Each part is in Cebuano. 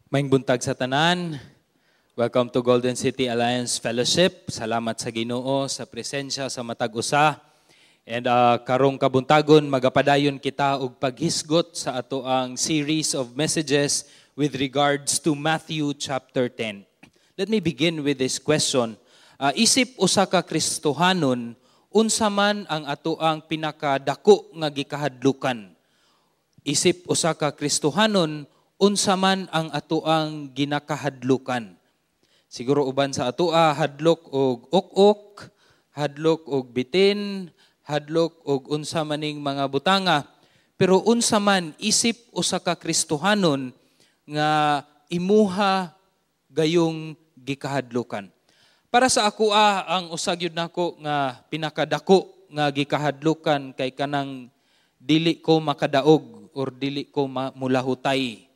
Maayong buntag sa tanan. Welcome to Golden City Alliance Fellowship. Salamat sa Ginoo sa presensya sa matag usa. And karong kabuntagon, magapadayon kita og paghisgot sa ato ang series of messages with regards to Matthew chapter 10. Let me begin with this question. Isip usa ka Kristohanon, unsa man ang ato ang pinakadako nga gikahadlukan? Isip usa ka Kristohanon, unsa man ang atoang ginakahadlukan? Siguro uban sa atoa hadlok og ok-ok, hadlok og bitin, hadlok og unsa maning mga butanga. Pero unsa man isip usa ka Kristohanon nga imuha gayong gikahadlukan? Para sa ako ang usa gyud nako nga pinakadako nga gikahadlukan kay kanang dili ko makadaog or dili ko mulahutay.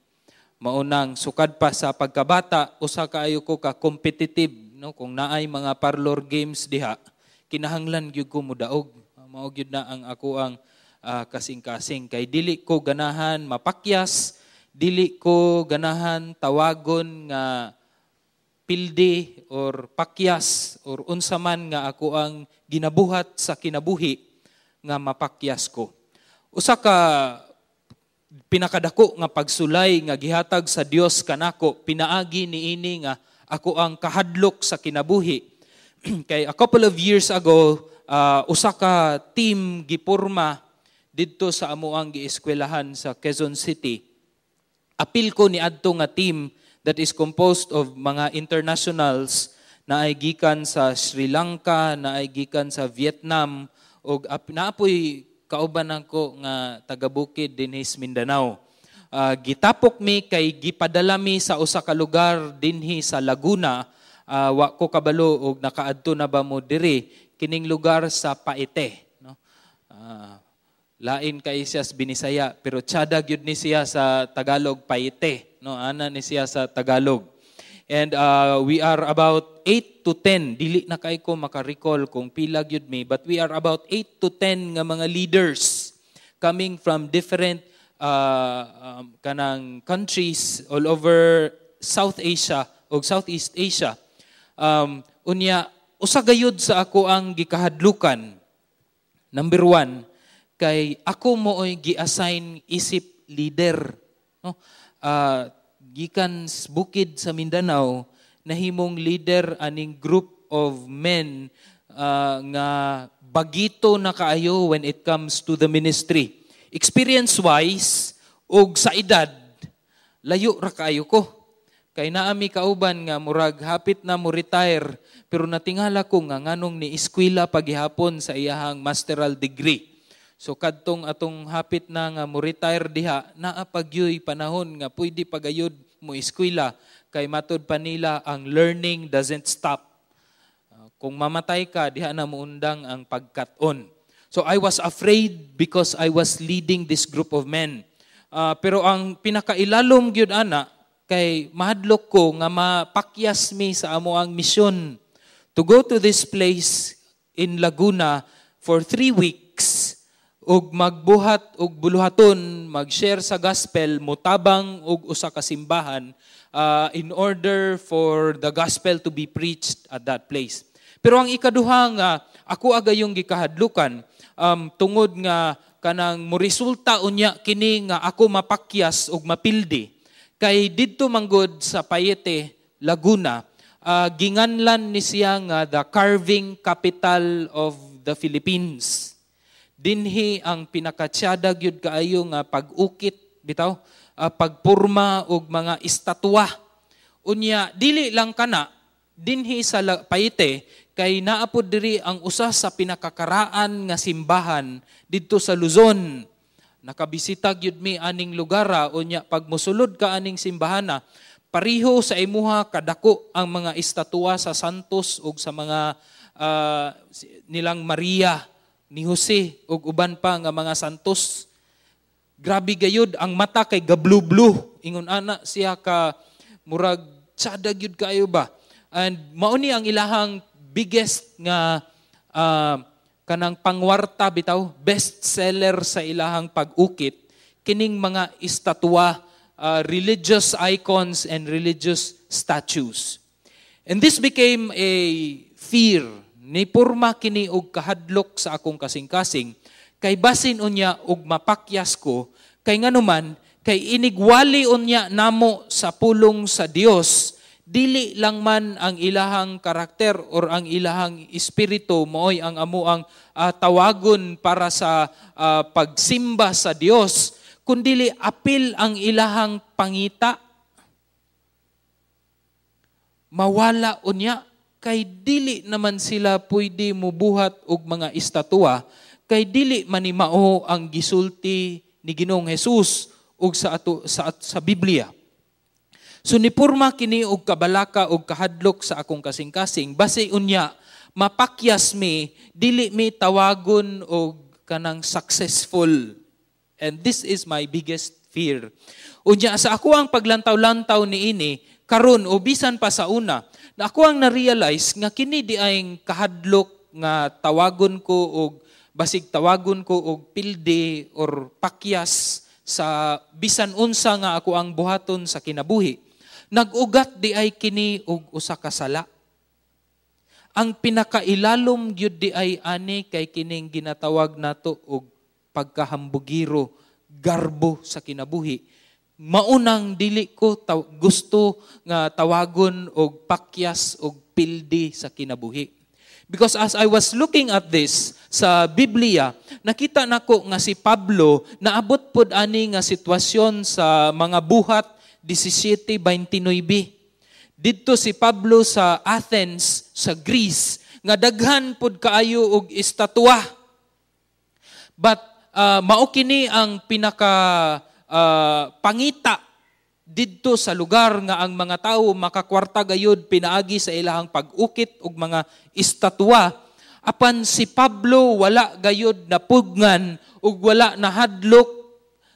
Maunang sukad pa sa pagkabata, usa kaayo ko ka competitive, no? Kung naay mga parlor games diha, kinahanglan gyud ko mudaog. Mao gyud na ang ako ang kasing-kasing kay dili ko ganahan mapakyas, dili ko ganahan tawagon nga pildi or pakyas or unsa man nga ako ang ginabuhat sa kinabuhi nga mapakyas ko. Usa ka pinakadako nga pagsulay nga gihatag sa Dios kanako pinaagi niini nga ako ang kahadlok sa kinabuhi. Kay a couple of years ago, usa ka team gipurma didto sa amoang gieskwelahan sa Quezon City. Apil ko ni adto nga team that is composed of mga internationals na ay gikan sa Sri Lanka, na ay gikan sa Vietnam, ug naapoy kauban nako nga taga-bukid dinhi sa Mindanao. Gitapok mi kay gipadala mi sa usa ka lugar dinhi sa Laguna. Wa ko kabalo og nakaadto na ba mo diri, kining lugar sa Paete, no? Lain kay siya sa Binisaya, pero tsada gyud ni siya sa Tagalog, Paete, no? Ana ni siya sa Tagalog. And we are about 8 to 10. Dili na kay ko maka-recall kung pila gyud mi, but we are about 8 to 10 nga mga leaders coming from different kanang countries all over South Asia o Southeast Asia. Unya, usa gayud sa ako ang gikahadlukan. Number 1, kay ako mooy gi-assign isip leader. No? Gikan sa bukid sa Mindanao, nahimong leader aning group of men nga bagito na kaayo when it comes to the ministry. Experience-wise, og sa edad, layo ra kaayo ko. Kay naami kauban nga murag hapit na mo retire, pero natingala ko nga nganong ni eskwela pagihapon sa iyahang masteral degree. So kadtong atong hapit na nga mo retire diha, naa pagyuy panahon nga pwede pagayod mo eskwela, kay matud pa nila ang learning doesn't stop. Kung mamatay ka, diha na muundang ang pagkat-on. So I was afraid because I was leading this group of men. Pero ang pinakailalom gyud ana kay mahadlok ko nga mapakyas mi sa amo ang misyon to go to this place in Laguna for 3 weeks ug magbuhat og buluhaton, mag-share sa gospel, mutabang og usa ka simbahan in order for the gospel to be preached at that place. Pero ang ikaduha nga ako agayong gikahadlukan, tungod nga kanang moresulta unya kini nga ako mapakyas ug mapildi, kay didto manggod sa Paete, Laguna, ginganlan ni siya nga the carving capital of the Philippines. Dinhi ang pinakatsada gyud kaayo nga pag-ukit bitaw, pagpurma og mga estatwa. Unya dili lang kana dinhi sa Paete, kay naa pod diri ang usa sa pinakakaraan nga simbahan didto sa Luzon. Nakabisita gyud mi aning lugara. Unya pag mosulod ka aning simbahana, pariho sa imuha kadako ang mga estatwa sa santos ug sa mga nilang Maria ni Jose ug uban pa nga mga santos. Grabe gayud ang mata kay gablu-blu. Ingon ana siya ka murag tsada gyud kaayo ba. And mao ni ang ilahang biggest nga kanang pangwarta bitaw, best seller sa ilahang pag-ukit kining mga estatwa. religious icons and religious statues. And this became a fear. Ni purma kini og kahadlok sa akong kasing-kasing kay basin unya og mapakyas ko, kay nganuman kay inigwali unya namo sa pulong sa Dios, dili lang man ang ilahang karakter or ang ilahang espiritu maoy ang amuang tawagon para sa pagsimba sa Dios, kundili apil ang ilahang pangita mawala unya, kay dili naman sila pwede mubuhat og mga estatwa kay dili man ni mao ang gisulti ni Ginoong Jesus ug sa ato sa Biblia. So nipurma kini og kabalaka og kahadlok sa akong kasing-kasing, basi unya mapakyas mi, dili mi tawagon og kanang successful. And this is my biggest fear. Unya sa ako ang paglantaw-lantaw niini karon o bisan pa sa una, na ako ang na-realize nga kini di ay kahadlok nga tawagon ko og basig tawagon ko og pilde or pakyas sa bisan unsa nga ako ang buhaton sa kinabuhi. Nag-ugat di ay kini og usa ka sala. Ang pinakailalom gyud di ay ani kay kining ginatawag nato og pagkahambugiro, garbo sa kinabuhi. Maunang dili ko gusto nga tawagon og pakyas og pildi sa kinabuhi. Because as I was looking at this sa Biblia, nakita nako nga si Pablo naabot pod ani nga sitwasyon sa mga Buhat 17:29. Didto si Pablo sa Athens, sa Greece, nga daghan pod kaayo og estatwa. But mao kini ang pinaka pangita didto sa lugar nga ang mga tawo makakwarta gayud pinaagi sa ilahang pag-ukit og mga estatwa. Apan si Pablo wala gayud napugnan ug wala nahadlok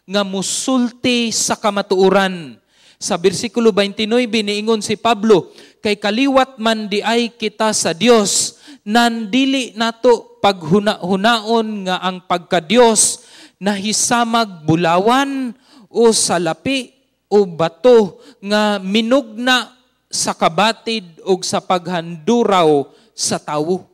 nga musulti sa kamatuoran. Sa bersikulo 29, niingon si Pablo, "Kay kaliwat man di ay kita sa Dios, nandili nato paghuna-hunaon nga ang pagka-Dios nahisamag bulawan o salapi o bato nga minugna sa kabatid og sa paghanduraw sa tawo."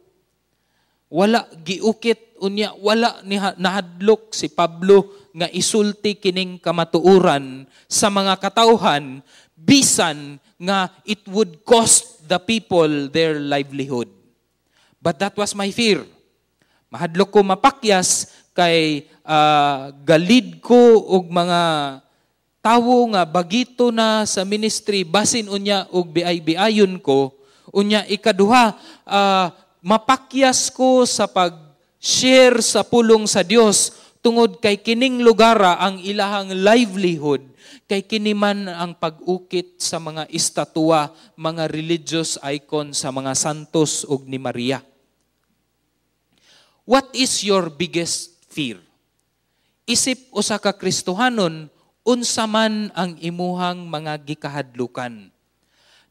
Wala giukit unya wala nahadlok si Pablo nga isulti kining kamatuoran sa mga katawhan bisan nga it would cost the people their livelihood. But that was my fear. Mahadlok ko mapakyas kay galid ko og mga tawo nga bagito na sa ministry, basin unya og biay-biayon ko. Unya ikaduha, mapakyas ko sa pag-share sa pulong sa Dios tungod kay kining lugara ang ilahang livelihood kay kini man ang pag-ukit sa mga estatwa, mga religious icon sa mga santos ug ni Maria. What is your biggest fear? Isip usa ka Kristohanon, unsa man ang imuhang mga gikahadlukan?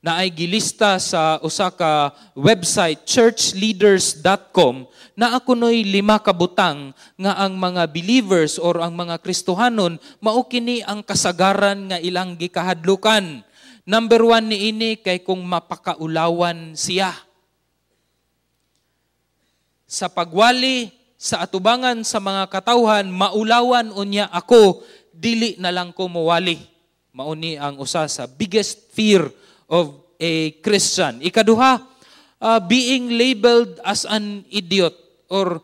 Naay gilista sa usa ka website, churchleaders.com, na kunoy lima ka butang nga ang mga believers or ang mga Kristohanon mao kini ang kasagaran nga ilang gikahadlukan. Number 1 niini kay kung mapakaulawan siya. Sa pagwali sa atubangan sa mga katawhan, maulawan unya ako, dili na lang ko mowali. Mauni ang usa sa biggest fear of a Christian. Ikaduha, being labeled as an idiot or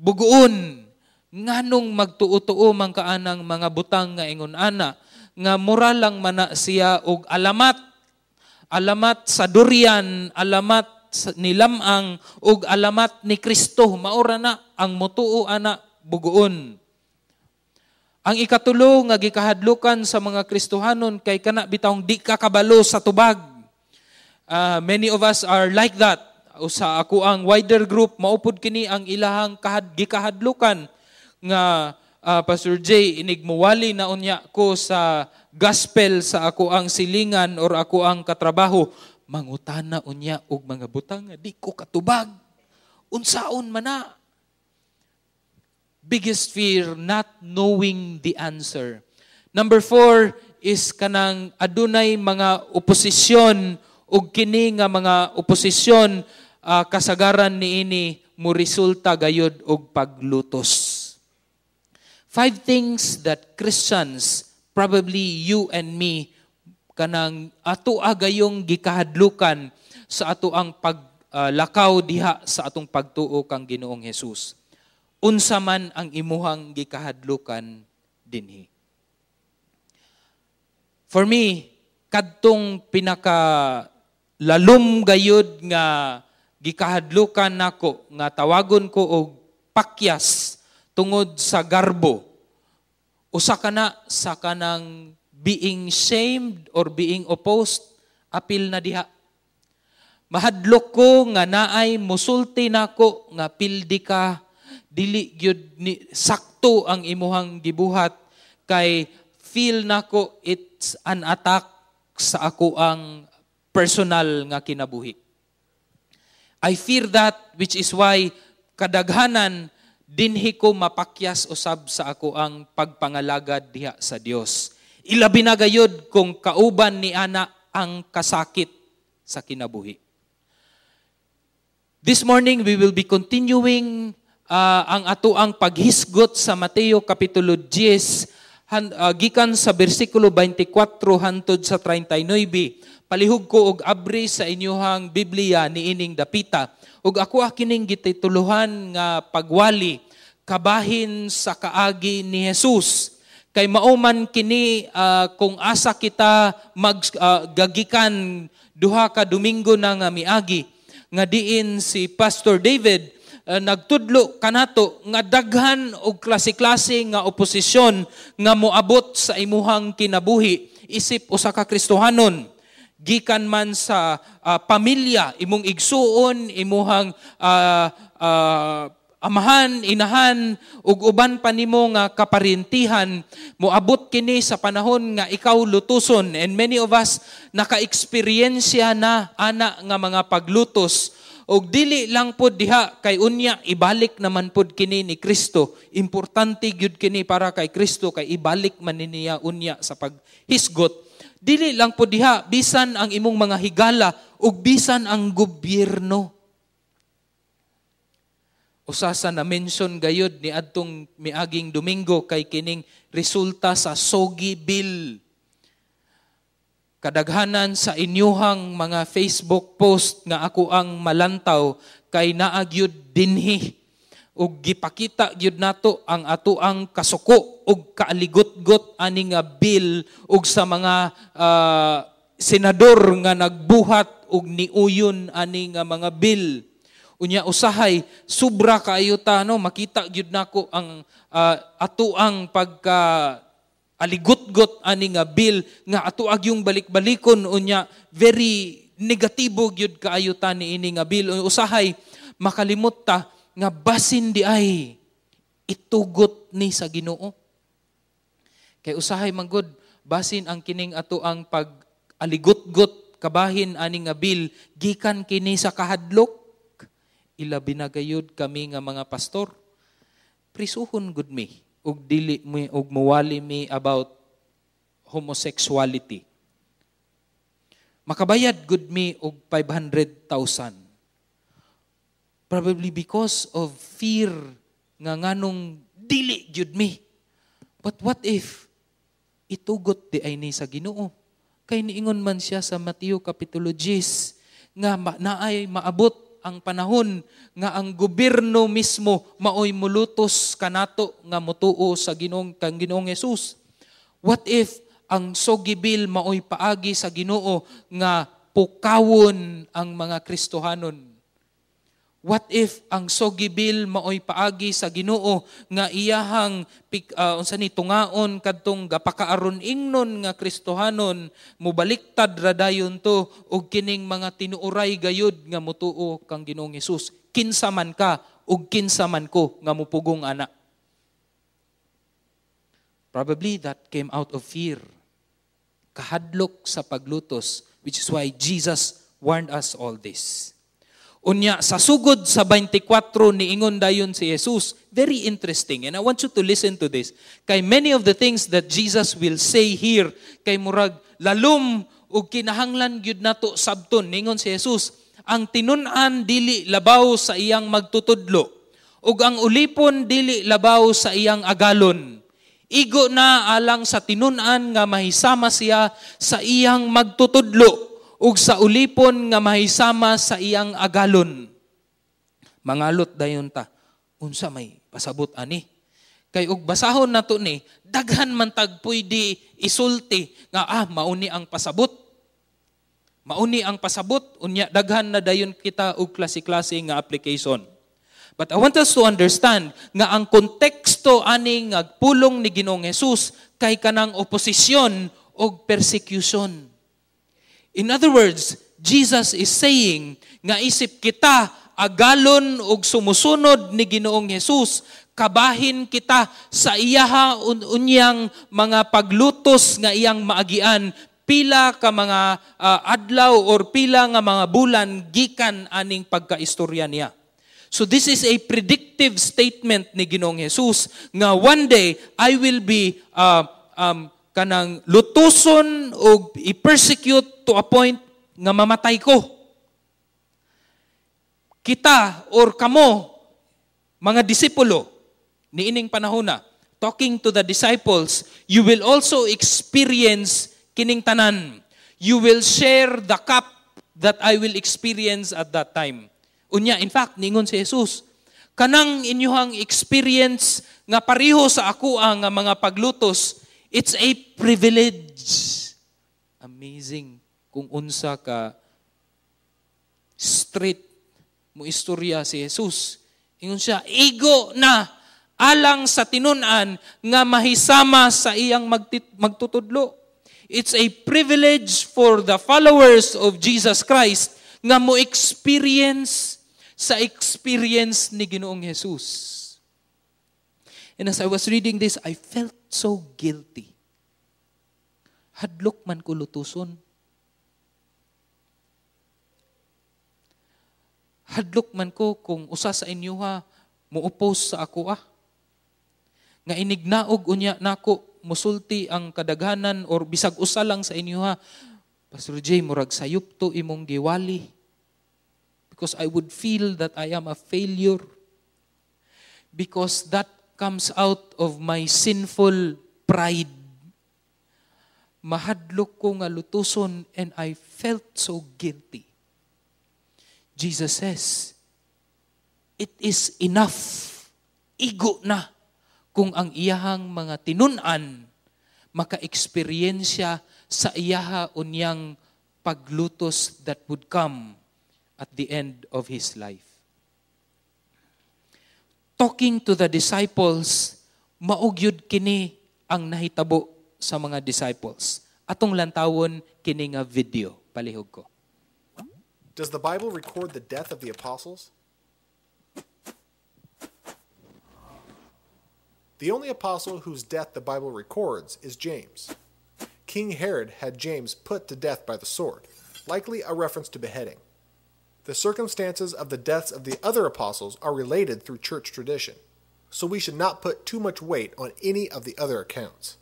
buguon. Nganong magtuo-tuo man kaanang mga butang nga ingon ana, nga mura lang mana siya og alamat. Alamat sa durian, alamat ni Lamang ug alamat ni Kristo. Maura na ang mutuo ana buguon. Ang ikatulo nga gikahadlukan sa mga Kristohanon kay kana bitawng di ka kabalo sa tubag. Many of us are like that. O sa ako ang wider group, maupod kini ang ilahang gikahadlukan nga Pastor J, inig muwali na unya ko sa gospel sa ako ang silingan or ako ang katrabaho, mangutana unya og mga butang nga di ko katubag. Unsaon man na? Biggest fear, not knowing the answer. Number 4 is kanang adunay mga oposisyon, ug kini nga mga oposisyon, kasagaran niini mo resulta gayud og paglutos. Five things that Christians, probably you and me, kanang ato gayong gikahadlukan sa ato ang paglakaw diha sa atong pagtuo kang Ginoong Hesus. Unsa man ang imuhang gikahadlukan dinhi? For me, kadtong pinaka lalom gayud nga gikahadlukan nako nga tawagon ko og pakyas tungod sa garbo, usa kana sa kanang being shamed or being opposed, apil na diha. Mahadlok ko nga naay musulti nako nga pildi ka, dili gyud ni sakto ang imuhang gibuhat, kay feel nako it's an attack sa ako ang personal nga kinabuhi. I fear that, which is why kadaghanan dinhi ko mapakyas usab sa ako ang pagpangalagad diha sa Dios. Ilabi na gayud kung kauban ni ana ang kasakit sa kinabuhi. This morning we will be continuing ang ato ang paghisgot sa Mateo kapitulo 10 gikan sa bersikulo 24 hantod sa 39. Palihog ko og abri sa inyuhang Biblia niining dapita. Ug ako kining gitituluhan nga pagwali, "Kabahin sa kaagi ni Jesus." Kay mao man kini kung asa kita mag gagikan 2 ka Domingo na nga miagi, nga diin si Pastor David nagtudlo kanato nga daghan og klase-klase nga oposisyon nga moabot sa imuhang kinabuhi isip usa ka Kristohanon, gikan man sa pamilya, imong igsuon, imuhang amahan, inahan, ug uban pa nimo nga kaparentihan. Moabot kini sa panahon nga ikaw lutuson, and many of us naka-eksperyensya na ana nga mga paglutos. Og dili lang pod diha, kay unya ibalik naman pod kini ni Kristo. Importante gyud kini para kay Kristo kay ibalik man ni niya unya sa paghisgot. Dili lang pod diha, bisan ang imong mga higala ug bisan ang gobyerno. Usa sa na-mention gayud ni adtong miaging Domingo kay kining resulta sa SOGIE Bill. Kadaghanan sa inyuhang mga Facebook post nga ako ang malantaw kay naa gyud dinhi, ug gipakita gyud nato ang ato ang kasuko ug kaaligot-got ani nga bill ug sa mga senador nga nagbuhat ug niuyon ani nga mga bill. Unya usahay sobra kaayo ta, no, makita gyud nako ang ato ang pagka aligutgot ani nga bill nga ato agyung balik-balikon. Unya very negatibo gyud kaayo ta niini nga bill. Usahay makalimot ta nga basin di ay itugot ni sa Ginoo. Kay usahay manggod basin ang kining ato ang pag aligutgot kabahin ani nga bill gikan kini sa kahadlok. Ilabi na gayud kami nga mga pastor, prisuhon gud mi ug dili mi ug muwali mi about homosexuality. Makabayad gud mi og 500,000. Probably because of fear nga nganong dili gyud mi. But what if itugot di ay ni sa Ginoo? Kay niingon man siya sa Mateo kapitulo 10 nga naay maabot ang panahon nga ang gobyerno mismo maoy mulutos kanato nga mutuo sa Ginoong kang Ginoong Hesus. What if ang SOGIE Bill maoy paagi sa Ginoo nga pukawon ang mga Kristohanon? What if ang SOGIE Bill maoy paagi sa Ginoo nga iyahang unsa ni tungaon kadtong gapakaaron ingnon nga Kristohanon, mobaliktad ra dayon to og kining mga tinuoray gayud nga mutuo kang Ginoong Hesus? Kinsa man ka ug kinsa man ko nga mupugong ana? Probably that came out of fear. Kahadlok sa paglutos, which is why Jesus warned us all this. Unya sa sugod sa 24 niingon dayon si Jesus. Very interesting, and I want you to listen to this. Kay many of the things that Jesus will say here kay murag lalom ug kinahanglan gyud nato sabton. Ningon si Jesus, ang tinun-an dili labaw sa iyang magtutudlo ug ang ulipon dili labaw sa iyang agalon. Igo na alang sa tinun-an nga mahisama siya sa iyang magtutudlo ug sa ulipon nga mahisama sa iyang agalon. Mangalot dayon ta, unsa may pasabot ani? Kay og basahon nato ni, daghan man tag pwede isulti nga mauni ang pasabot. Mauni ang pasabot, unya daghan na dayon kita og klase-klase nga application. But I want us to understand nga ang konteksto ani nga pulong ni Ginoong Hesus kay kanang oposisyon og persecution. In other words, Jesus is saying nga isip kita agalon og sumusunod ni Ginoong Hesus, kabahin kita sa iyaha unyang mga paglutos nga iyang maagian pila ka mga adlaw or pila nga mga bulan gikan aning pagkaistorya niya. So this is a predictive statement ni Ginoong Hesus nga one day I will be kanang lutuson og i-persecute to a point nga mamatay ko. Kita or kamo mga disipulo niining panahona, talking to the disciples, you will also experience kining tanan. You will share the cup that I will experience at that time. Unya, in fact, ningon si Jesus, kanang inyuhang experience nga pareho sa ako ang mga paglutos, it's a privilege. Amazing kung unsa ka straight mo istorya si Jesus. Ingon siya, igo na alang sa tinun-an nga mahisama sa iyang magtutudlo. It's a privilege for the followers of Jesus Christ nga mo experience sa experience ni Ginoong Jesus. And as I was reading this, I felt so guilty. Hadlok man ko lutuson. Hadlok man ko kung usa sa inyo ha, muupos sa ako ah. Nga inignaog unya nako musulti ang kadaghanan or bisag usa lang sa inyo ha, Pastor Jay, murag sayop to imong giwali. Because I would feel that I am a failure. Because that comes out of my sinful pride. Mahadlok ko nga lutuson and I felt so guilty. Jesus says, it is enough. Igo na kung ang iyahang mga tinun-an maka-eksperyensya sa iyaha unyang paglutos that would come at the end of his life. Talking to the disciples, maugyod kini ang nahitabo sa mga disciples. Atong lantawon kini nga video. Palihog ko. Does the Bible record the death of the apostles? The only apostle whose death the Bible records is James. King Herod had James put to death by the sword, likely a reference to beheading. The circumstances of the deaths of the other apostles are related through church tradition, so we should not put too much weight on any of the other accounts.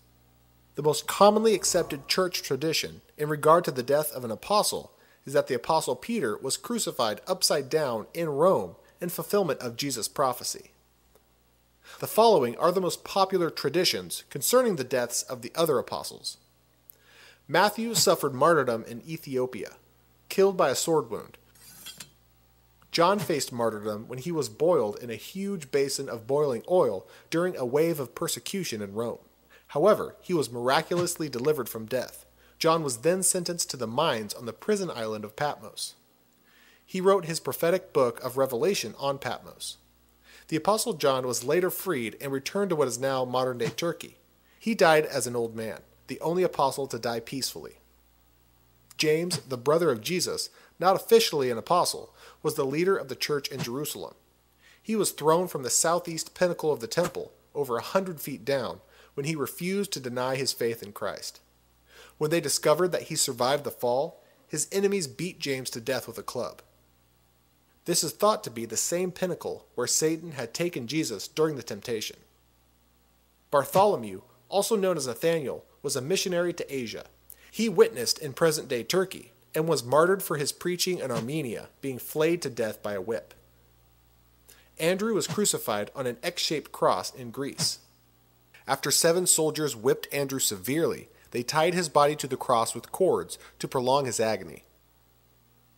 The most commonly accepted church tradition in regard to the death of an apostle is that the apostle Peter was crucified upside down in Rome in fulfillment of Jesus' prophecy. The following are the most popular traditions concerning the deaths of the other apostles. Matthew suffered martyrdom in Ethiopia, killed by a sword wound. John faced martyrdom when he was boiled in a huge basin of boiling oil during a wave of persecution in Rome. However, he was miraculously delivered from death. John was then sentenced to the mines on the prison island of Patmos. He wrote his prophetic book of Revelation on Patmos. The Apostle John was later freed and returned to what is now modern-day Turkey. He died as an old man, the only apostle to die peacefully. James, the brother of Jesus, not officially an apostle, was the leader of the church in Jerusalem. He was thrown from the southeast pinnacle of the temple, over 100 feet down, when he refused to deny his faith in Christ. When they discovered that he survived the fall, his enemies beat James to death with a club. This is thought to be the same pinnacle where Satan had taken Jesus during the temptation. Bartholomew, also known as Nathaniel, was a missionary to Asia. He witnessed in present day Turkey and was martyred for his preaching in Armenia, being flayed to death by a whip. Andrew was crucified on an X shaped cross in Greece. After seven soldiers whipped Andrew severely, they tied his body to the cross with cords to prolong his agony.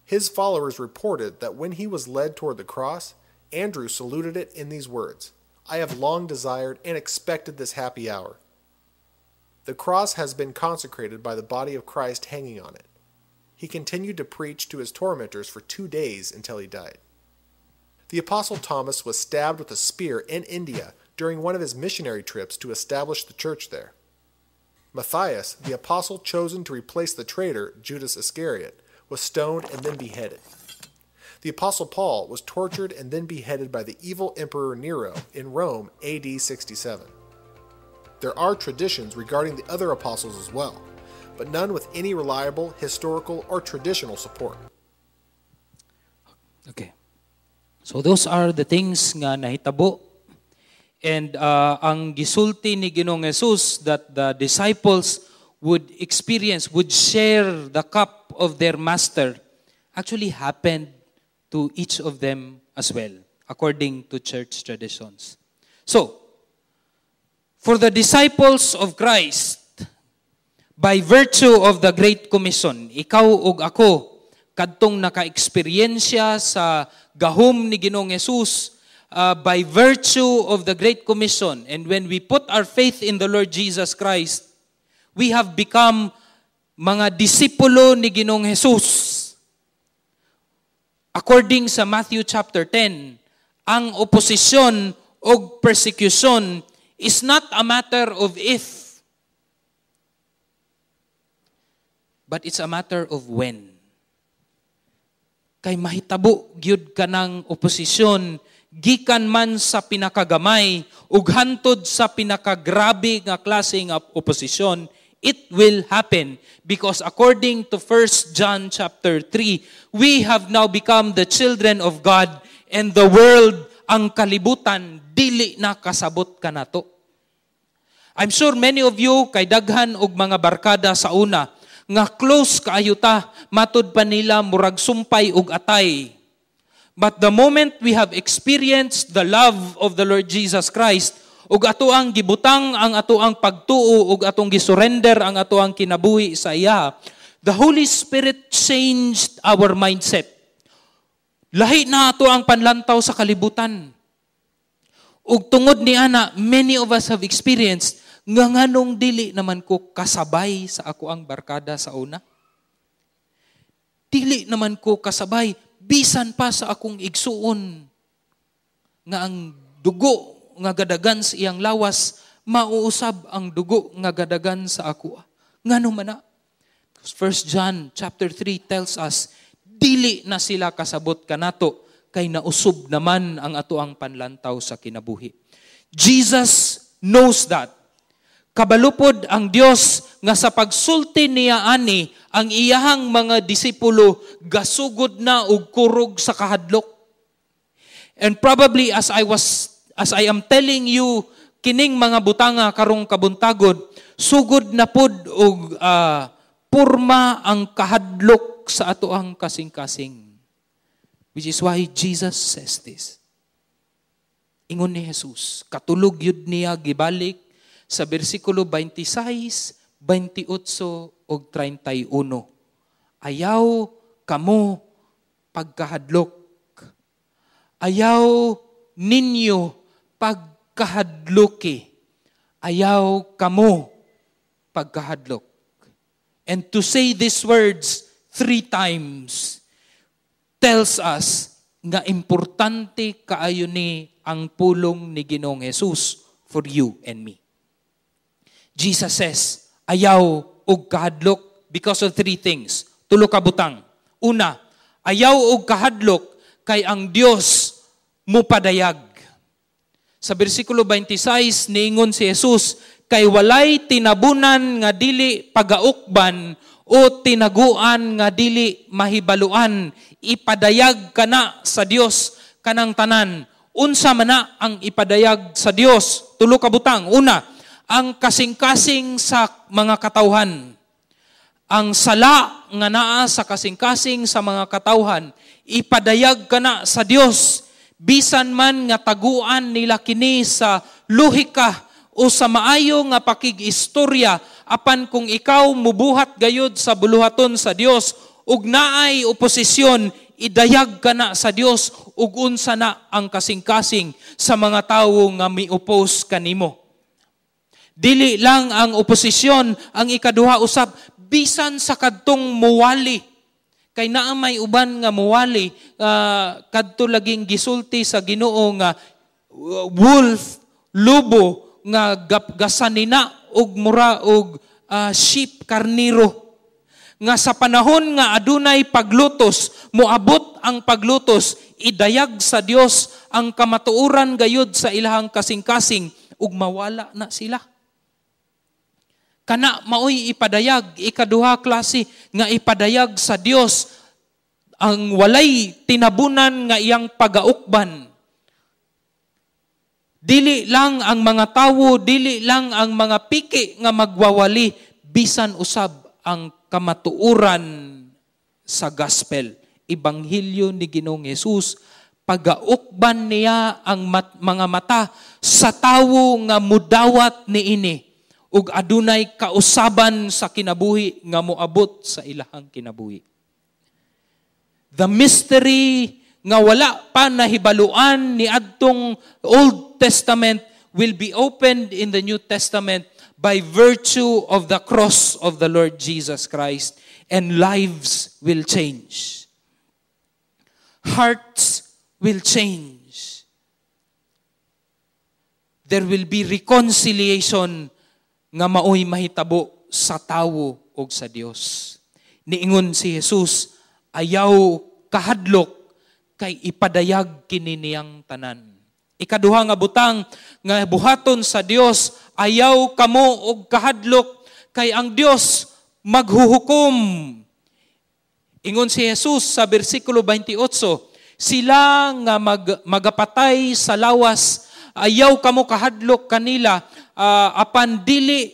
His followers reported that when he was led toward the cross, Andrew saluted it in these words: "I have long desired and expected this happy hour." The cross has been consecrated by the body of Christ hanging on it. He continued to preach to his tormentors for 2 days until he died. The Apostle Thomas was stabbed with a spear in India during one of his missionary trips to establish the church there. Matthias, the apostle chosen to replace the traitor Judas Iscariot, was stoned and then beheaded. The Apostle Paul was tortured and then beheaded by the evil Emperor Nero in Rome, AD 67. There are traditions regarding the other apostles as well, but none with any reliable historical or traditional support. Okay. So those are the things nga nahitabo. And ang gisulti ni Ginoong Jesus that the disciples would experience, would share the cup of their master, actually happened to each of them as well, according to church traditions. So, for the disciples of Christ, by virtue of the Great Commission, ikaw ug ako, kadtong naka-eksperyensya sa gahom ni Ginoong Jesus, by virtue of the Great Commission, and when we put our faith in the Lord Jesus Christ, we have become mga disipulo ni Ginoong Jesus. According sa Matthew chapter 10, ang oposisyon o persecution is not a matter of if, but it's a matter of when. Kay mahitabo gyud kanang oposisyon gikan man sa pinakagamay ug hantod sa pinakagrabe nga klase nga oposisyon, it will happen because according to 1 John chapter 3, we have now become the children of God and the world, ang kalibutan, dili na kasabot kanato. I'm sure many of you kay daghan og mga barkada sa una nga close kaayo ta, matud pa nila murag sumpay ug atay. But the moment we have experienced the love of the Lord Jesus Christ ug ato ang gibutang ang ato ang pagtuo ug atong gisurrender ang ato ang kinabuhi sa iya, the Holy Spirit changed our mindset. Lahi na ato ang panlantaw sa kalibutan. Ug tungod ni ana, many of us have experienced nga nganong dili naman ko kasabay sa ako ang barkada sa una. Dili naman ko kasabay bisan pa sa akong igsuon nga ang dugo nga gadagan sa iyang lawas mauusab ang dugo nga gadagan sa ako. Ngano man na? 1 John chapter 3 tells us dili na sila kasabot kanato kay nausob naman ang ato ang panlantaw sa kinabuhi. Jesus knows that. Kabalupod ang Dios nga sa pagsulti niya ani, ang iyahang mga disipulo gasugod na og kurog sa kahadlok. And probably as I am telling you kining mga butanga karong kabuntagod, sugod na pod og purma ang kahadlok sa ato ang kasing-kasing. Which is why Jesus says this. Ingon ni Jesus, katulog yun niya gibalik sa bersikulo 26, 28 ug 31. Ayaw kamo pagkahadlok. Ayaw ninyo pagkahadloki. Ayaw kamo pagkahadlok. And to say these words three times tells us nga importante kaayo ni ang pulong ni Ginoong Jesus for you and me. Jesus says, ayaw og kahadlok because of three things. Tulo ka butang. Una, ayaw og kahadlok kay ang Dios mupadayag. Sa bersikulo 26, niingon si Jesus, kay walay tinabunan nga dili pagaukban O tinaguan nga dili mahibaluan, ipadayag kana sa Dios kanang tanan. Unsa man na ang ipadayag sa Dios? Tulo ka butang. Una, ang kasing-kasing sa mga katawhan. Ang sala nga naa sa kasing-kasing sa mga katawhan, ipadayag kana sa Dios. Bisan man nga taguan nila kini sa lohika o sa maayo nga pakig-istorya, apan kung ikaw mubuhat gayud sa buluhaton sa Dios ug naay oposisyon, idayag kana sa Dios ug unsa na ang kasing-kasing sa mga tawo nga mi-oppose kanimo. Dili lang ang oposisyon ang ikaduha usab, bisan sa kadtong muwali. Kay naa may uban nga muwali, kadto laging gisulti sa Ginoo nga wolf, lubo nga gasanina og mura og sheep, karniro. Nga sa panahon nga adunay paglutos, moabot ang paglutos, idayag sa Dios ang kamatuoran gayud sa ilahang kasing-kasing ug mawala na sila. Kana maoy ipadayag, ikaduha klase nga ipadayag sa Dios ang walay tinabunan nga iyang pagaukban. Dili lang ang mga tawo, dili lang ang mga piki nga magwawali, bisan usab ang kamatuoran sa gospel, ebanghelyo ni Ginoong Hesus, pagaukban niya ang mga mata sa tawo nga mudawat niini ug adunay kausaban sa kinabuhi nga moabot sa ilahang kinabuhi. The mystery nga wala pa nahibaluan ni adtong Old Testament will be opened in the New Testament by virtue of the cross of the Lord Jesus Christ, and lives will change. Hearts will change. There will be reconciliation nga maoy mahitabo sa tawo og sa Dios. Niingon si Jesus, ayaw kahadlok kay ipadayag kini niyang tanan. Ikaduha nga butang nga buhaton sa Dios, ayaw kamo og kahadlok kay ang Dios maghuhukom. Ingon si Jesus sa bersikulo 28, sila nga magapatay sa lawas, ayaw kamo kahadlok kanila, apan dili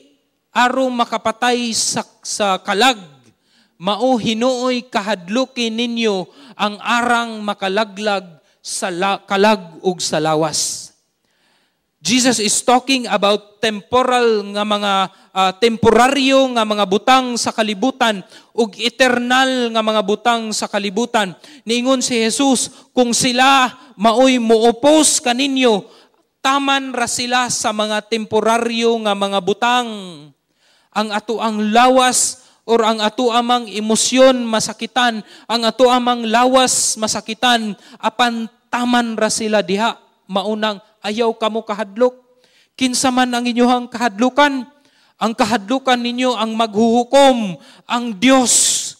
aron makapatay sa kalag, mao hinuoy kahadluki ninyo ang arang makalaglag sa kalag ug sa lawas. Jesus is talking about temporal nga mga temporaryo nga mga butang sa kalibutan ug eternal nga mga butang sa kalibutan. Niingon si Jesus, kung sila maoy mo-oppose kaninyo, taman ra sila sa mga temporaryo nga mga butang. Ang ato ang lawas or ang ato amang emosyon masakitan, ang ato amang lawas masakitan, apan taman ra sila diha. Maunang ayaw kamo kahadlok. Kinsa man ang inyuhang kahadlukan? Ang kahadlukan ninyo ang maghuhukom, ang Dios.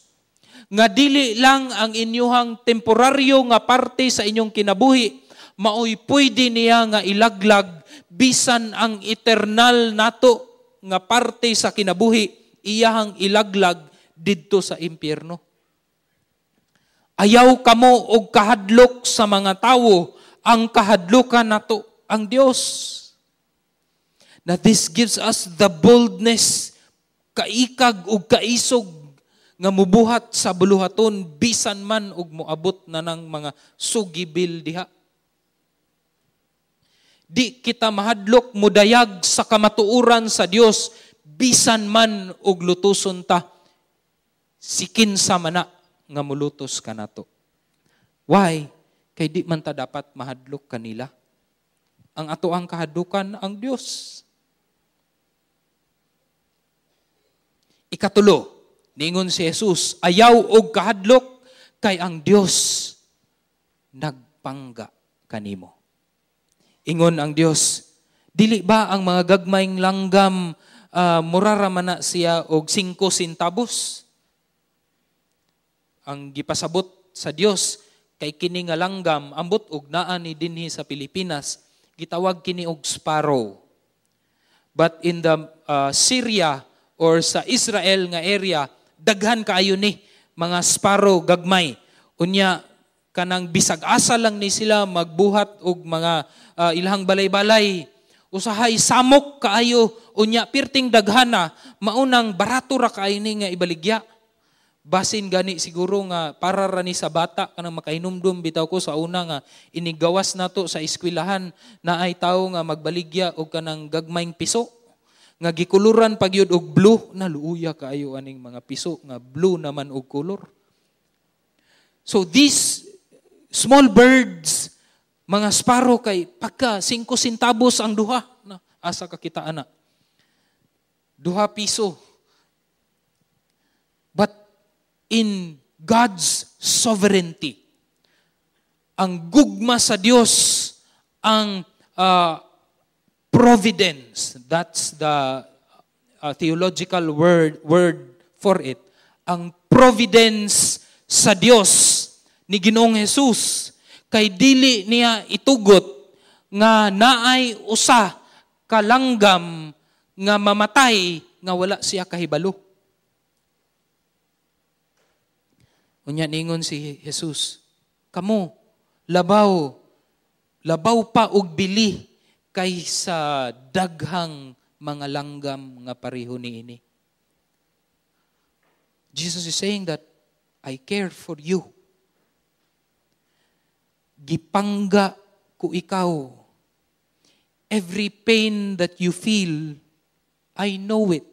Nga dili lang ang inyuhang temporaryo nga parte sa inyong kinabuhi, maoy pwede niya nga ilaglag bisan ang eternal nato nga parte sa kinabuhi, iyahang ilaglag didto sa impyerno. Ayaw kamo og kahadlok sa mga tawo, ang kahadlukan nato ang Dios. Na this gives us the boldness, kaikag ug kaisog nga mubuhat sa buluhaton bisan man og moabot na ng mga sugibil diha. Di kita mahadlok mudayag sa kamatuoran sa Dios bisan man og lutuson ta, si kinsa man na nga mulutos kanato. Why? Kay di man ta dapat mahadlok kanila. Ang ato ang kahadlukan ang Dios. Ikatulo, niingon si Jesus, ayaw og kahadlok kay ang Dios nagpangga kanimo. Ingon ang Dios, dili ba ang mga gagmayng langgam mura ra man na siya og 5 centavos? Ang gipasabot sa Dios kay kini nga langgam ambot og naa ni dinhi sa Pilipinas, gitawag kini og sparrow. But in the Syria or sa Israel nga area, Daghan kaayo ni mga sparrow gagmay. Unya kanang bisag asa lang ni sila magbuhat og mga ilahang balay-balay. Usahay samok kaayo, unya pirting daghana, maunang barato ra kaayo ni nga ibaligya. Basin gani siguro nga para ra ni sa bata kanang makahinumdum bitaw ko sa una nga inigawas nato sa eskwelahan na ay tawo nga magbaligya og kanang gagmayng piso nga gikuluran pagyud og blue, na luuya kaayo aning mga piso nga blue naman og kolor. So these small birds, mga sparrow, kay pagka 5 centavos ang duha, na asa ka kita ana? 2 piso. But in God's sovereignty, ang gugma sa Dios, ang providence, that's the theological word for it. Ang providence sa Dios ni Ginoong Jesus kay dili niya itugot nga naay usa ka langgam nga mamatay nga wala siya kahibalo. Unya ningon si Jesus, kamo labaw labaw pa og bili kaysa daghang mga langgam nga pareho niini. Jesus is saying that I care for you. Gipangga ko ikaw. Every pain that you feel, I know it.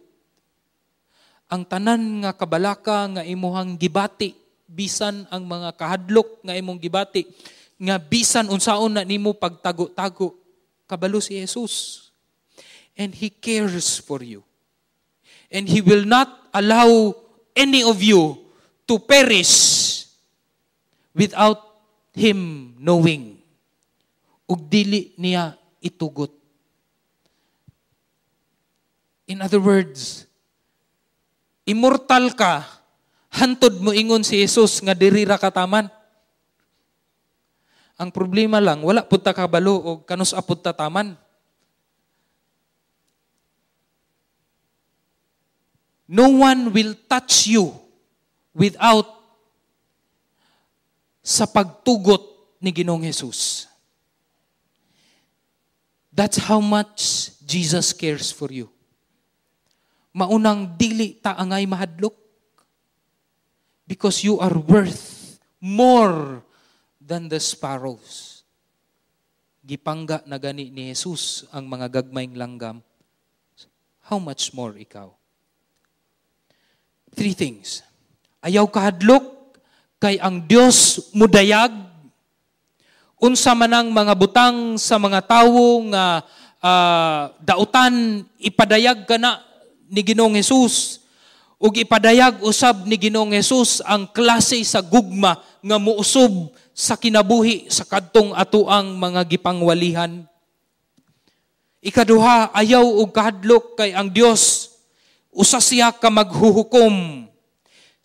Ang tanan nga kabalaka nga imuhang gibati, bisan ang mga kahadlok nga imong gibati, nga bisan unsaon na nimo pagtago-tago, kabalo si Jesus. And He cares for you. And He will not allow any of you to perish without Him knowing. Ug dili niya itugot. In other words, immortal ka, hantod mo ingon si Jesus nga diri ra kataman. Ang problema lang, wala pud ta kabalo og kanus-a pud ta taman. No one will touch you without sa pagtugot ni Ginoong Jesus. That's how much Jesus cares for you. Maunang dili ta angay mahadlok, because you are worth more than the sparrows. Gipangga na gani ni Jesus ang mga gagmayng langgam. How much more ikaw? Three things. Ayaw kahadlok kay ang Dios mudayag. Unsa man ang mga butang sa mga tawo nga dautan, ipadayag kana ni Ginoong Jesus. Ug ipadayag usab ni Ginoong Jesus ang klase sa gugma nga muusob sa kinabuhi sa kadtong atoang mga gipangwalihan. Ikaduha, ayaw og kahadlok kay ang Dios usa siya ka maghuhukom.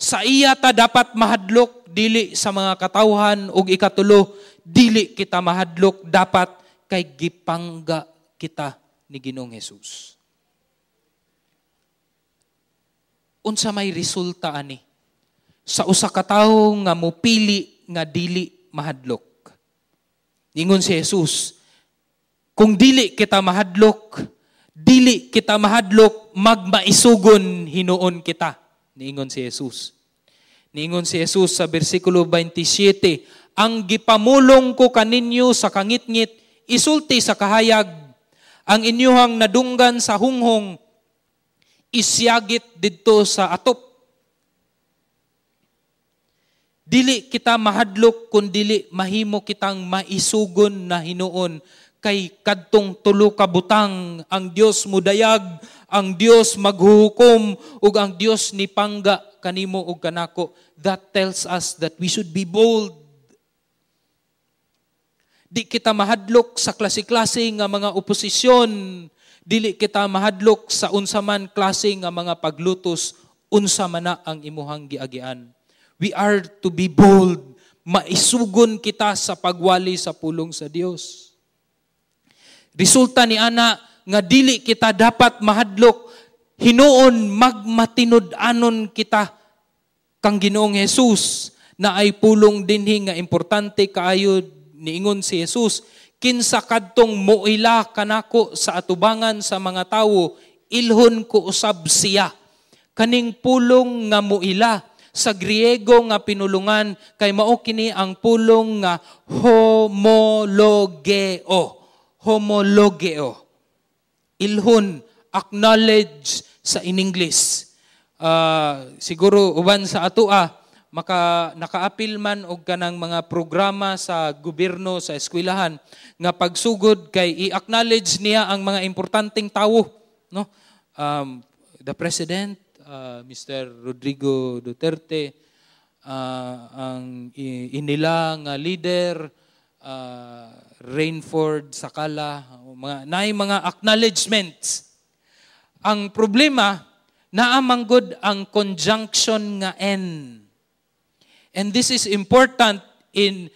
Sa iya ta dapat mahadlok, dili sa mga katawhan. Ug ikatulo, dili kita mahadlok dapat kay gipangga kita ni Ginoong Jesus. Unsa may resulta ani sa usa ka tawo nga mopili nga dili mahadlok? Ningon si Jesus, kung dili kita mahadlok, dili kita mahadlok, magmaisugon hinuon kita. Niingon si Jesus. Niingon si Jesus sa bersikulo 27, ang gipamulong ko kaninyo sa kangitngit, isulti sa kahayag, ang inyuhang nadunggan sa hunghong, isyagit didto sa atop. Dili kita mahadlok kun dili mahimo kitang maisugon na hinuon kay kadtong tulo ka butang, ang Dios mudayag, ang Dios maghuhukom, ug ang Dios nipangga kanimo ug kanako. That tells us that we should be bold. Di kita mahadlok sa klase-klase nga mga oposisyon, dili kita mahadlok sa unsa man klase nga mga paglutos, unsa man na ang imuhang giagian. We are to be bold. Maisugon kita sa pagwali sa pulong sa Dios. Resulta ni ana nga dili kita dapat mahadlok, hinuon magmatinud-anon kita Kang Ginoong Jesus na ay pulong dinhi nga importante kaayo. Niingon si Jesus, "Kinsa kadtong moila kanako sa atubangan sa mga tawo, ilhon ko usab siya." Kaning pulong nga "muila" sa Griego nga pinulungan kay mao kini ang pulong nga homologeo. Homologeo. Ilhon, acknowledge sa in English. Siguro uban sa atoa maka nakaapil man og kanang mga programa sa gobyerno sa eskwelahan nga pagsugod kay i-acknowledge niya ang mga importanteng tawo, no? The president, Mr. Rodrigo Duterte, ang inila nga leader, Rainford Sakala, mga naay mga acknowledgements. Ang problema, naa manggod ang conjunction nga "n". And this is important in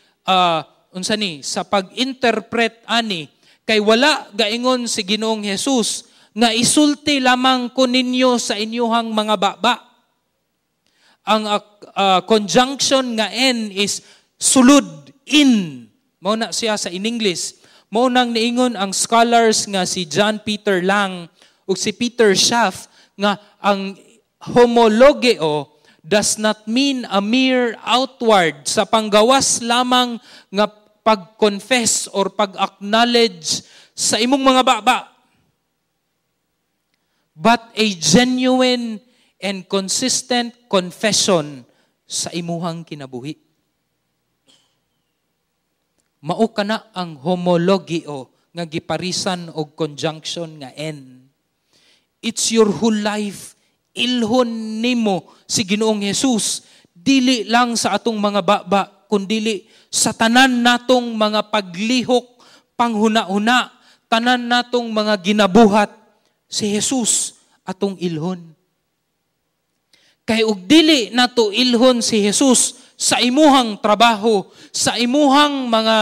unsa ni sa pag-interpret ani, kay wala gaingon si Ginoong Jesus nga isulti lamang ko ninyo sa inyuhang mga baba. Ang conjunction nga "n" is sulod, "in". Mao na siya sa in English. Mao nang niingon ang scholars nga si John Peter Lang ug si Peter Schaff nga ang homologeo does not mean a mere outward, sa panggawas lamang nga pag-confess or pag-acknowledge sa imong mga baba, but a genuine and consistent confession sa imuhang kinabuhi. Mao kana ang homologeo nga giparisan og conjunction nga "n". It's your whole life. Ilhon nimo si Ginoong Jesus dili lang sa atong mga baba, kundili sa tanan natong mga paglihok, panghuna-huna, tanan natong mga ginabuhat, si Jesus atong ilhon. Kay og dili nato ilhon si Jesus sa imuhang trabaho, sa imuhang mga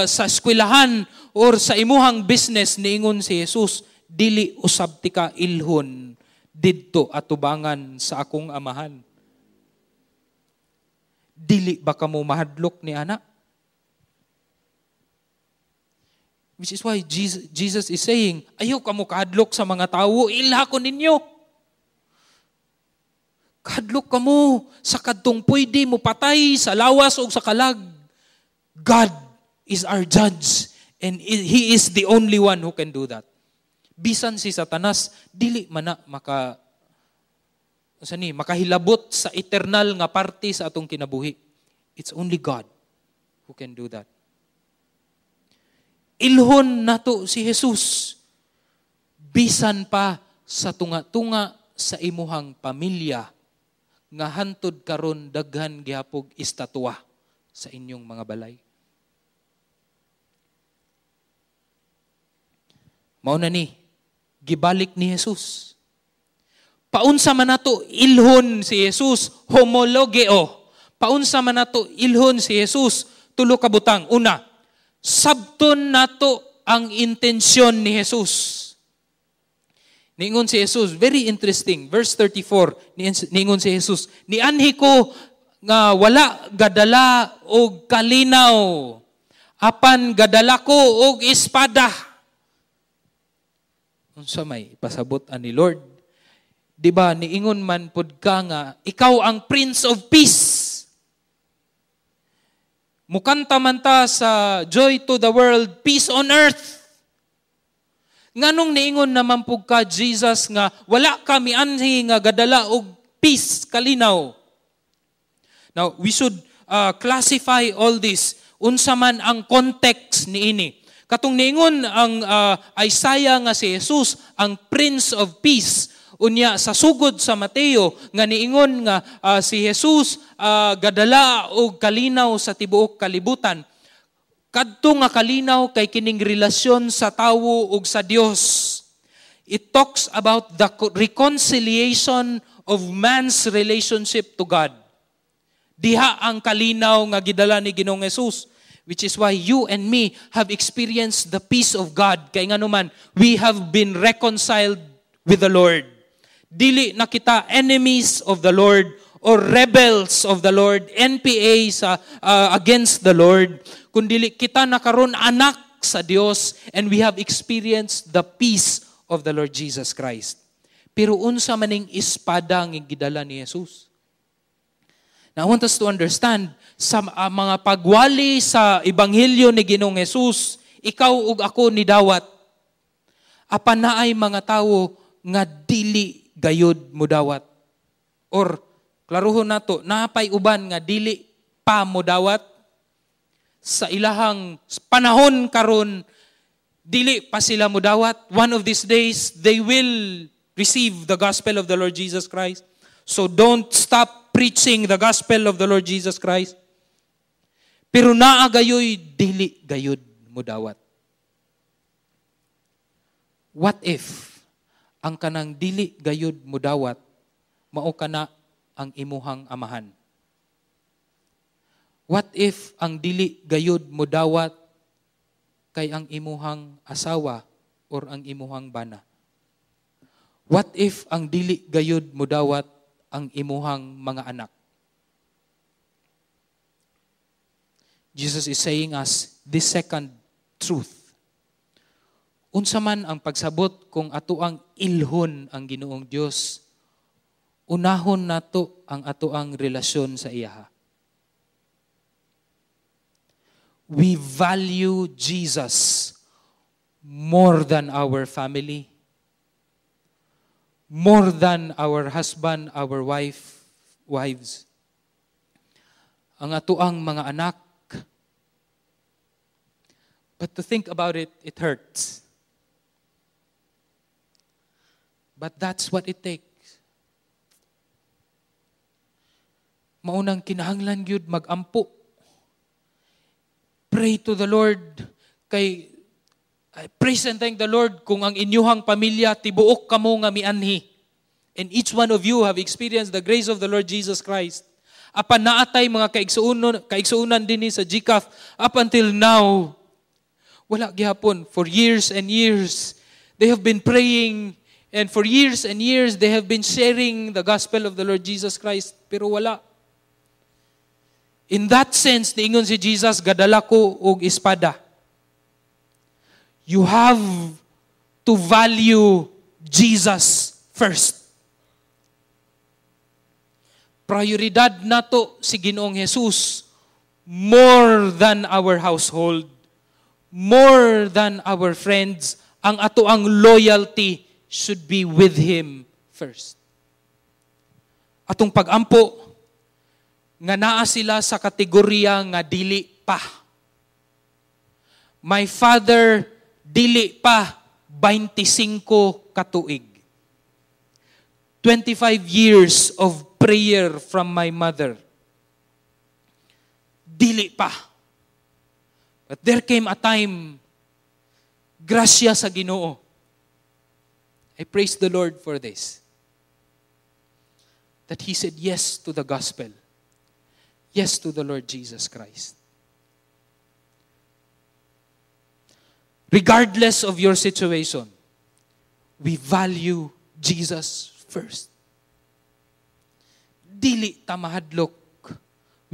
sa eskwelahan or sa imuhang business, niingon si Jesus, dili usab tika ilhon didto atubangan sa akong Amahan. Dili ba kamo mahadlok ni ana? Which is why Jesus is saying, "Ayaw kamo kahadlok sa mga tawo, ilha ko ninyo. Kahadlok kamo sa kadtong pwede mo patay sa lawas o sa kalag." God is our judge and He is the only one who can do that. Bisan si Satanas, dili man na maka sa ni makahilabot sa eternal nga parte sa atong kinabuhi. It's only God who can do that. Ilhon nato si Jesus bisan pa sa tunga-tunga sa imuhang pamilya nga hantod karon daghan gihapog estatwa sa inyong mga balay. Mao na ni gibalik ni Jesus. Paunsa man nato ilhon si Jesus, homologeo. Paunsa man nato ilhon si Jesus, tulo ka butang. Una, sabton nato ang intensyon ni Jesus. Niingon si Jesus, very interesting, verse 34, niingon si Jesus, "Nianhi ko nga wala gadala og kalinaw, apan gadala ko og espada." Unsa may pasabot ani Lord? Di ba niingon man pud ka nga ikaw ang Prince of Peace? Mukanta man ta sa "Joy to the World, Peace on Earth." Nganong niingon naman pud ka, Jesus, nga wala ka mianhi nga gadala og peace, kalinaw? Now, we should classify all this. Unsa man ang context niini? Katong niingon ang Isaiah nga si Jesus ang Prince of Peace. Unya sa sugod sa Mateo nga niingon nga si Jesus gadala og kalinaw sa tibuok kalibutan. Kadto nga kalinaw kay kining relasyon sa tawo ug sa Dios. It talks about the reconciliation of man's relationship to God. Diha ang kalinaw nga gidala ni Ginoong Jesus, which is why you and me have experienced the peace of God. Kay ngano man, we have been reconciled with the Lord. Dili na kita enemies of the Lord or rebels of the Lord, NPA sa against the Lord, kundi kita na karon anak sa Dios and we have experienced the peace of the Lord Jesus Christ. Pero unsa maning espada nga gidala ni Jesus? Now, I want us to understand sa mga pagwali sa ebanghelyo ni Ginoong Jesus, ikaw ug ako ni dawat. Apan naay mga tawo nga dili gayud mudawat. Or klaruhon nato, naapay uban nga dili pa mudawat sa ilahang panahon karon, dili pa sila mudawat. One of these days they will receive the gospel of the Lord Jesus Christ. So don't stop preaching the gospel of the Lord Jesus Christ. Pero naa gayoy dili gayud mudawat. What if ang kanang dili gayud mudawat mao kana ang imuhang amahan? What if ang dili gayud mudawat kay ang imuhang asawa or ang imuhang bana? What if ang dili gayud mudawat ang imuhang mga anak? Jesus is saying us this second truth. Unsa man ang pagsabot kung ato ang ilhon ang Ginoong Dios, unahon nato ang ato ang relasyon sa iyaha. We value Jesus more than our family, more than our husband, our wife, wives. Ang atoang mga anak. But to think about it, it hurts. But that's what it takes. Maunang kinahanglan gyud magampo. Pray to the Lord kay praise and thank the Lord kung ang inyuhang pamilya tibuok kamo nga mianhi. And each one of you have experienced the grace of the Lord Jesus Christ. Apan naatay mga kaigsuonan dinhi sa GCAF up until now, wala gihapon. For years and years, they have been praying, and for years and years, they have been sharing the gospel of the Lord Jesus Christ. Pero wala. In that sense, niingon si Jesus, gadala ko og espada. You have to value Jesus first. Prioridad nato si Ginoong Jesus more than our household, more than our friends. Ang ato ang loyalty should be with Him first. Atong pagampo, nga naa sila sa kategorya nga dili pa. My father, dili pa 25 katuig. 25 years of prayer from my mother. Dili pa. But there came a time, grasya sa Ginoo. I praise the Lord for this. That He said yes to the gospel. Yes to the Lord Jesus Christ. Regardless of your situation, we value Jesus first. Dili ta mahadlok.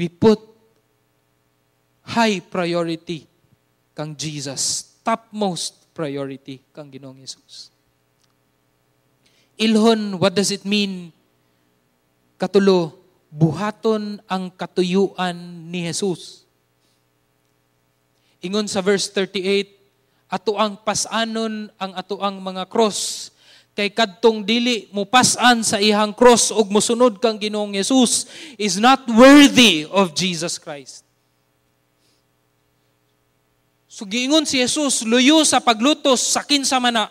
We put high priority kang Jesus. Topmost priority kang Ginoong Jesus. Ilhon, what does it mean? Katulo, buhaton ang katuyuan ni Jesus. Ingon sa verse 38, ato ang pasanon ang ato ang mga cross. Kay kadtong dili mo pasan sa ihang cross og mosunod kang Ginoong Jesus is not worthy of Jesus Christ. So giingon si Jesus, luyo sa paglutos sa kinsa man na,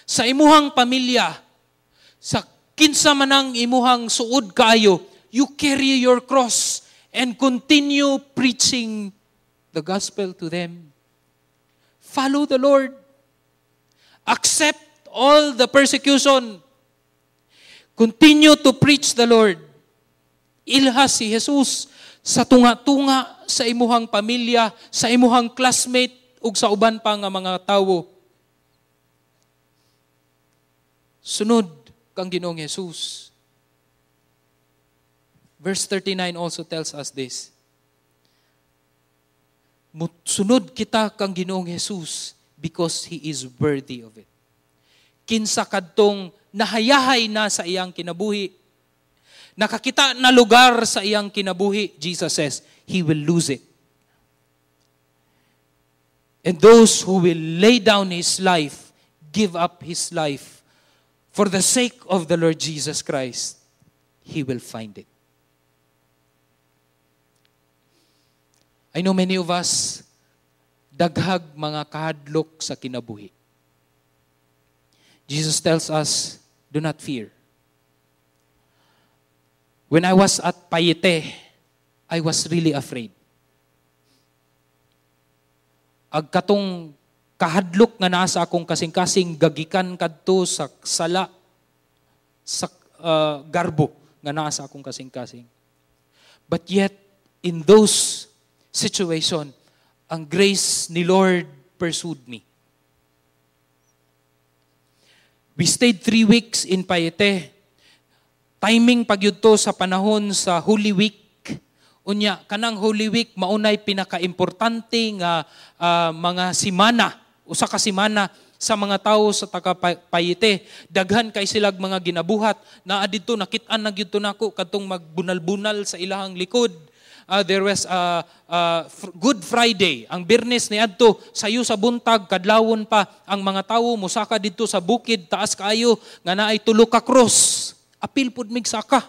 sa imuhang pamilya, sa kinsa man ang imuhang suod kaayo, you carry your cross and continue preaching the gospel to them. Follow the Lord. Accept all the persecution. Continue to preach the Lord. Ilha si Jesus sa tunga-tunga sa imuhang pamilya, sa imuhang classmate, ug sa uban pa nga mga tawo. Sunod kang Ginoong Jesus. Verse 39 also tells us this. Sunod kita kang Ginoong Jesus because He is worthy of it. Kinsa kadtong nahayahay na sa iyang kinabuhi, nakakita na lugar sa iyang kinabuhi, Jesus says, he will lose it. And those who will lay down his life, give up his life, for the sake of the Lord Jesus Christ, he will find it. I know many of us, daghag mga kahadlok sa kinabuhi. Jesus tells us, do not fear. When I was at Payete, I was really afraid. Ag katong kahadlok nga naa sa akong kasing-kasing gagikan kadto sa sala sa garbo nga naa sa akong kasing-kasing. But yet, in those situation, ang grace ni Lord pursued me. We stayed 3 weeks in Payete. Timing pagyud to sa panahon sa Holy Week. Unya, kanang Holy Week maunay pinakaimportante nga mga simana, usa ka simana sa mga tawo sa taga Payete. Daghan kay silag mga ginabuhat. Naa didto, nakit-an na gyud to nako kadtong magbunal-bunal sa ilahang likod. There was a Good Friday. Ang Biyernes ni adto, sayo sa buntag, kadlawon pa ang mga tawo musaka didto sa bukid, taas kaayo nga naay tulo ka cross. Apil pud mig saka.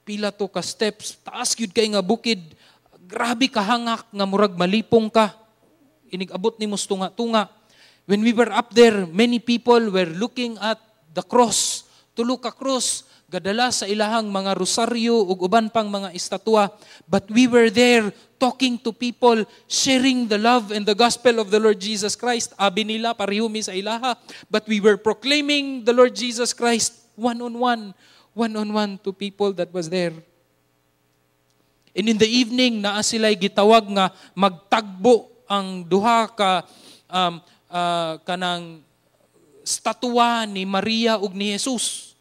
Pila to ka steps, taas gyud kay nga bukid. Grabe kahangak nga murag malipong ka. Inig-abot nimo tunga-tunga. When we were up there, many people were looking at the cross. Tulo ka cross, gadala sa ilahang mga rosaryo ug uban pang mga estatwa. But we were there talking to people, sharing the love and the gospel of the Lord Jesus Christ. Abi nila, pareho mi sa ilaha. But we were proclaiming the Lord Jesus Christ one-on-one, one-on-one to people that was there. And in the evening, naa sila'y gitawag nga magtagbo ang duha ka kanang statwa ni Maria ug ni Jesus.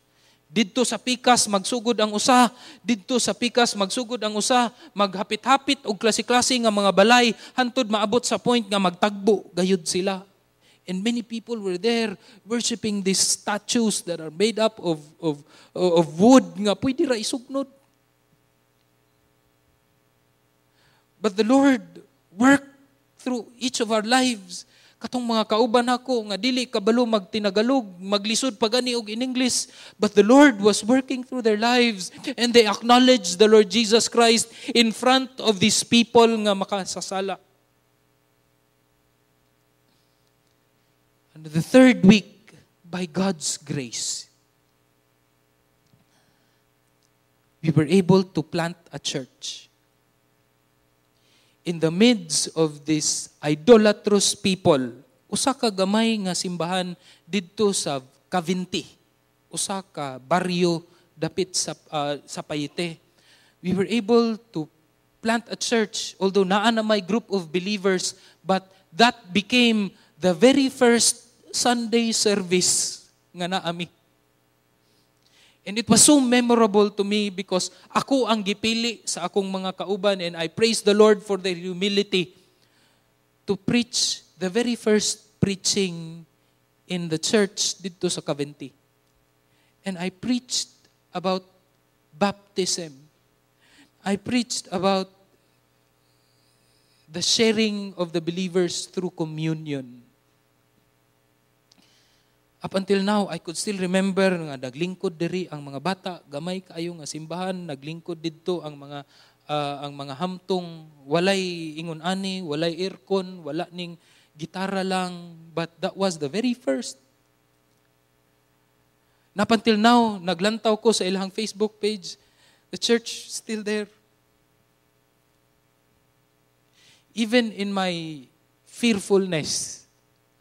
Didto sa pikas magsugod ang usa, didto sa pikas magsugod ang usa, maghapit-hapit og klase-klase nga mga balay hantod maabot sa point nga magtagbo gayud sila. And many people were there worshiping these statues that are made up of wood nga pwede ra isugnod. But the Lord worked through each of our lives. Katong mga kauban nako nga dili kabalo magtinagalog, maglisod pa gani og in English, but the Lord was working through their lives and they acknowledged the Lord Jesus Christ in front of these people nga makasasala. And the third week, by God's grace, we were able to plant a church in the midst of this idolatrous people. Usa ka gamay nga simbahan didto sa Cavinti, usa ka baryo dapit sa Payete. We were able to plant a church, although naa na may group of believers, but that became the very first Sunday service nga naami. And it was so memorable to me because ako ang gipili sa akong mga kauban, and I praise the Lord for their humility to preach the very first preaching in the church didto sa Cavinti. And I preached about baptism. I preached about the sharing of the believers through communion. Up until now, I could still remember nga naglingkod diri ang mga bata, gamay kaayo nga simbahan, naglingkod didto ang mga hamtong, walay ingon ani, walay aircon, wala ning gitara lang, but that was the very first. Up until now, naglantaw ko sa ilang Facebook page, the church still there. Even in my fearfulness,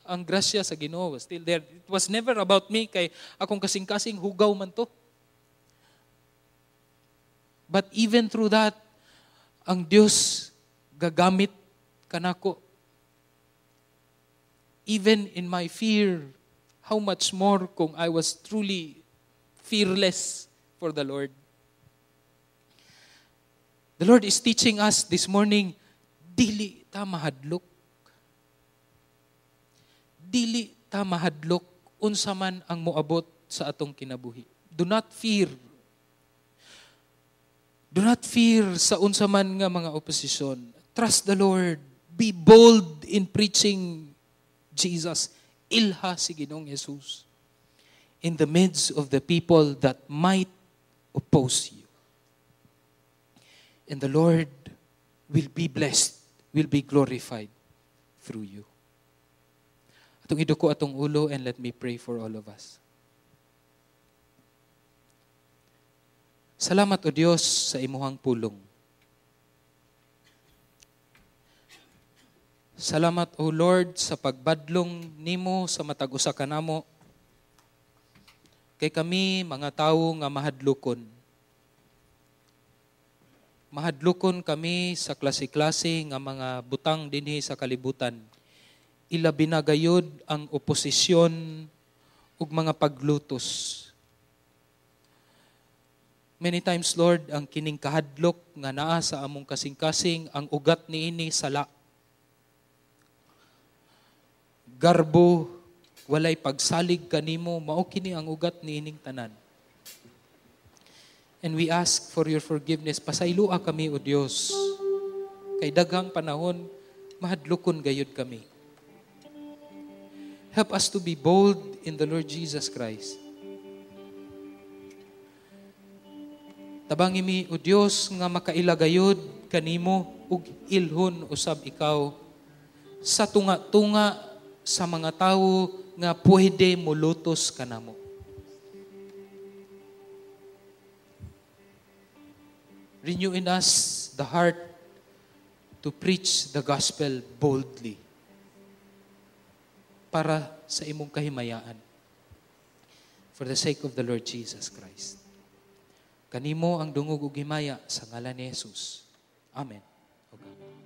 ang grasya sa Ginoo was still there. It was never about me kay akong kasing-kasing hugaw man to. But even through that, ang Dios gagamit kanako. Even in my fear, how much more kung I was truly fearless for the Lord. The Lord is teaching us this morning, dili ta mahadlok. Dili ta mahadlok unsa man ang moabot sa atong kinabuhi. Do not fear. Do not fear sa unsa man nga mga oposisyon. Trust the Lord. Be bold in preaching Jesus. Ilha si Ginoong Jesus in the midst of the people that might oppose you. And the Lord will be blessed, will be glorified through you. Atong iduko atong ulo and let me pray for all of us. Salamat, O Dios, sa imuhang pulong. Salamat, O Lord, sa pagbadlong nimo sa matag usa kanamo. Kay kami mga tawo nga mahadlokon. Mahadlokon kami sa klase-klase nga mga butang dinhi sa kalibutan. Ilabi na gayud ang oposisyon ug mga paglutos. Many times, Lord, ang kining kahadlok nga naa sa among kasing-kasing, ang ugat niini sala. Garbo, walay pagsalig kanimo, mao kini ang ugat niining tanan. And we ask for your forgiveness. Pasaylua kami, O Dios. Kay daghang panahon, mahadlokon gayud kami. Help us to be bold in the Lord Jesus Christ. Tabangi mi, O Dios, nga makaila gayud kanimo ug ilhon usab ikaw sa tunga-tunga sa mga tawo nga pwede mulutos kanamo. Renew in us the heart to preach the gospel boldly para sa imong kahimayaan, for the sake of the Lord Jesus Christ. Kanimo ang dungog ug himaya sa ngalan ni Jesus. Amen. Okay.